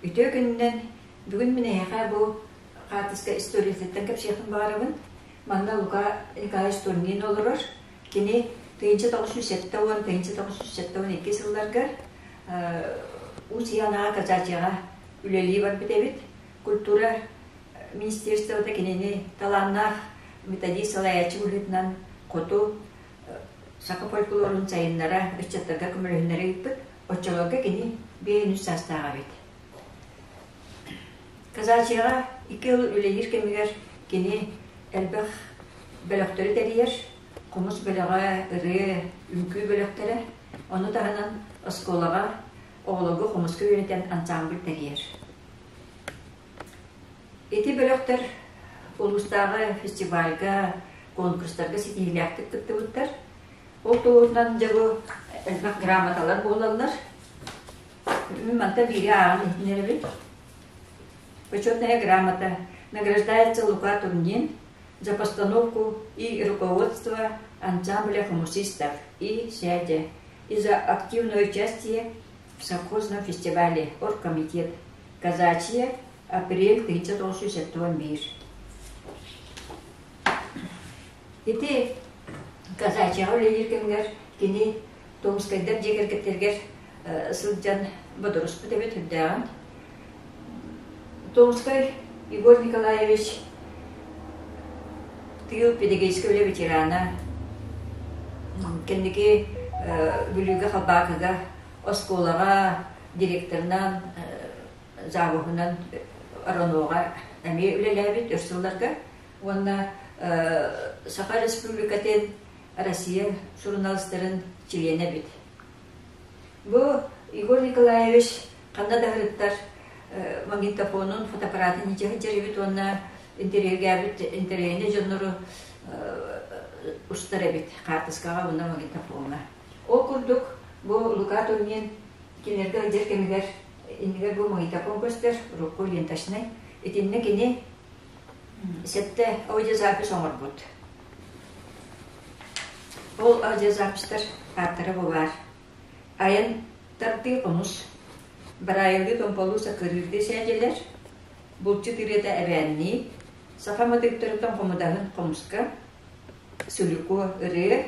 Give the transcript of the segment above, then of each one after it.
Үтүө күнүнэн! Бүгүн мин эһиэхэ бу хаартыска историятыттан кэпсиэхпин баҕарабын. Манна Лука Николаевич Турнин олорор. Кини 1970-1972 сылларга Уус Янаҕа Казачьяҕа үлэлии барбыт эбит. Культура министерствота кинини талааннаах методист салайааччы быһыытынан хоту саха фольклорун сайыннара, ыччаттарга көмөлөһүннэрэ ыыппыт. Оччолорго кини биэһин үс саастаах эбит. Казачьяҕа икки ыл үлэлиир кэмигэр кини элбэх бөлөхтөрү тэрийэр, хомус бөлөҕө, ырыа, үҥкүү бөлөхтөрө, ону таһынан оскуолаҕа оҕолорго хомуска үөрэтэн ансамбль тэрийэр. Ити бөлөхтөр улуустааҕы фестивальга, конкурстарга ситиһиилээхтик кыттыбыттар. Ол туоһунан дьэ бу элбэх грамоталар буолаллар. Мин мантан биири ааҕан иһитиннэрэбин. Почетная грамота награждается Лука Турнин за постановку и руководство ансамбля хомусистов и сядя и за активное участие в совхозном фестивале оргкомитет Казачье апрель 1971. Ити Казачьяҕа үлэлиир кэмигэр кини Томскайдар дьиэ кэргэттэригэр сылдьан бодоруспут эбит үрдээҕин. Томскай Егор Николаевич тыыл педагогическай үлэ ветерана, кэнники Бүлүүгэ Халбаакыга оскуолаҕа директорынан, завуһунан РОНО-ҕа эмиэ үлэлээбит өр сылларга уонна Саха Республикатын Россия суруналыыстарын чилиэнэ эбит. Бу Егор Николаевич ханна да сырыттар магнитофонун, фотоаппаратын илдьэ сылдьар эбит уонна интэриэһиргээбит интэриэһинэй дьоннору устар эбит хаартыскаҕа уонна магнитофоҥҥа. Ол курдук бу Лука Турнин кинилэргэ сылдьар кэмигэр иннигэр бу магнитофон көстөр, урукку ленточнай. Итиннэ кини сэттэ аудиозапись оҥорбут. Ол аудиозаписьтар ааттара бу баар. Айан тардыы хомус, Бараайылыы томполуу саккырыырдыы сээдьэлэр, Булчут ырыата эбээннии, Саха матыыптарыттан хомудаһын хомуска, Сулюко ырыа,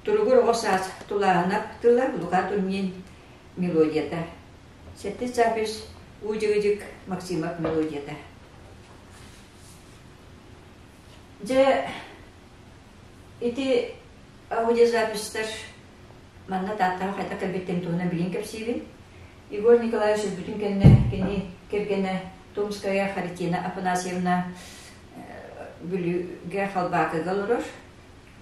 Туругур оҕо саас Тулааһынап тыла Лука Турнин мелодията, Сэттис запись Уу дьыгыдьык Максимов мелодията. Дьэ, ити аудиозаписьтар манна Тааттаҕа хайдах кэлбиттэрин туһунан билин кэпсиибин. Егор Николаевич өлбүтүн кэннэ кини кэргэнэ Томская Харитина Афанасьевна Бүлүүгэ Халбаакыга олорор.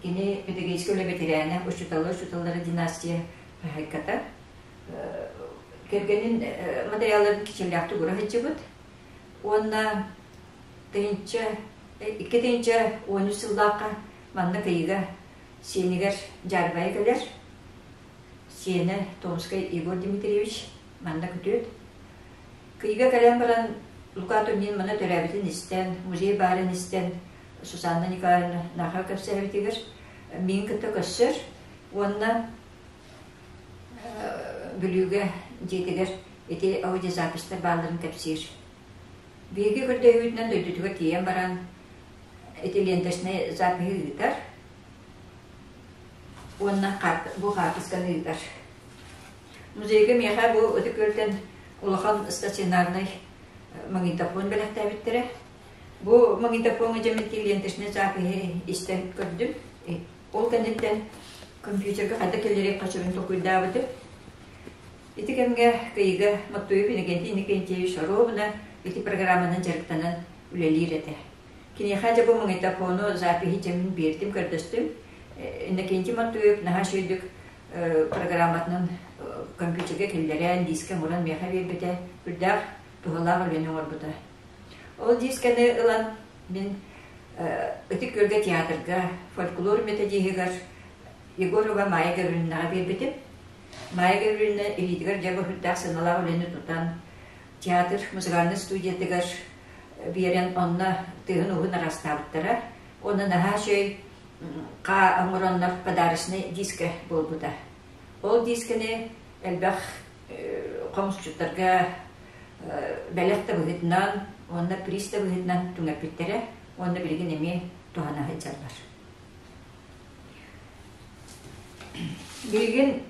Кини педагогическай үлэ бэтэрээнэ, учууталлар учууталлара династия хаһайката. Кэргэнин материалларын кичэллээхтик ура сылдьыбыт. Уонна тыһыынча 2013 сыллаахха манна Кыйыга сиэнигэр дьаарбайа кэлэр. Сиэнэ Томскай Егор Дмитриевич манна күтүөт. Кыйыга кэлэн баран Лука Турнин манна төрөөбүтүн истэн, музей баарын истэн Сусанна Николаевна Нахова кэпсээбитигэр миигин кытта көрсөр уонна Бүлүүгэ дьиэтигэр ити аудиозаписьтар баалларын кэпсиир. Биһиги көрдөһүүтүнэн дойдутугар тиийэн баран ити ленточнай запиһы ыытар уонна бу хаартысканы ыытар. Музейга миэхэ бу Ытык Күөлтэн улахан стационарнай магнитофон бэлэхтээбиттэрэ. Бу магнитофоҥҥа дьэммит ленточнай запиһы истэн көрдүм. Ол кэнниттэн компьютерга хайдах кэллэриэх хачырын толкуйдаабытым. Ити кэмҥэ Кыйыга Моттуев Иннокентий Иннокентьевич оруобуна ити программанан дьарыктанан үлэлиир этэ. Киниэхэ дьэ бу магнитофону запиһи дьэммин биэрдим, көрдөстүм. Иннокентий Моттуев наһаа үчүгэйдик программатынан компьютерга киллэрэн, дискэ оҥорон миэхэ биэрбитэ, үрдээх туһалаах үлэни оҥорбута. Ол дискэни ылан мин Ытык Күөлгэ театрга фольклор методиһыгар Егорова Майя Гаврильевнаҕа биэрбитим. Майя Гаврильевна илиитигэр дьэ быһыырдаах сыаналаах үлэни тутан театр музыкальнай студиятыгар биэрэн онно тыаһын-ууһун араастаабыттара. Уонна наһаа үчүгэй хаа оҥороннор подарочнай дискэ буолбута. Ол дискэни элбэх хомусчуттарга, бэлэх да быһыытынан уонна приз да быһыытынан түҥэппиттэрэ уонна билигин эмиэ туһана сылдьаллар. Билигин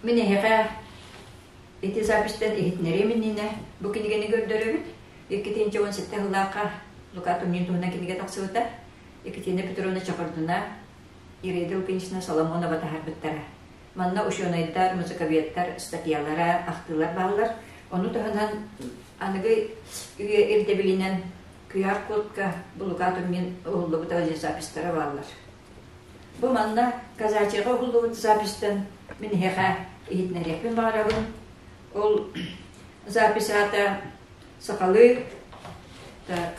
мин эһиэхэ ити записьтан иһитиннэриэм иннинэ бу кинигэни көрдөрөбүт. 2017 сыллаахха Лука Тумнин туһунан кинигэ тахсыбыта. Екатерина Петровна Чехордуна, Ираида Лукинична Соломонова таһаарбыттара. Манна учуонайдар, музыковедтар статьялара, ахтыылар бааллар. Ону таһынан аныгы үйэ ирдэбилинэн QR-кодка бу Лука Тумнин уһуллубут аудиозаписьтара бааллар. Бу манна казачьяҕа уһуллубут записьтан мин эһиэхэ иһитиннэриэхпин баҕарабын. Ол запись аата сахалыы так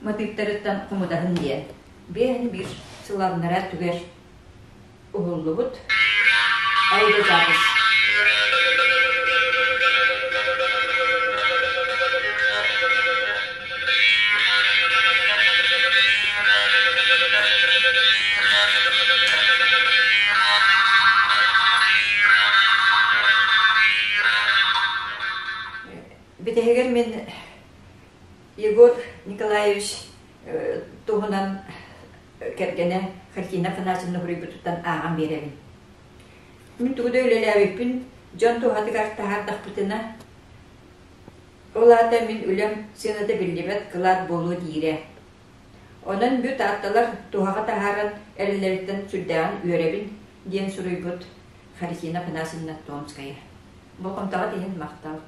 матыыптарыттан хомудаһын диэн. Биэһин биир сыланнара түгэр уһуллубут аудиозапись. Бүтэһигэр мин Егор Николаевич туһунан кэргэнэ Хартина Афанасьевна суруйбутуттан ааҕан биэрэбин. Мин тугу да үлэлээбиппин дьон туһатыгар таһаардахпытына, ол аата мин үлэм сыаната биллибэт кылаат буолуо диирэ. Онон бүт аатталар туһаҕа таһааран эрэллэриттэн сүрдээҕин үөрэбин, диэн суруйбут Харитина Афанасьевна Томская. Болҕомтоҕут иһин махтал.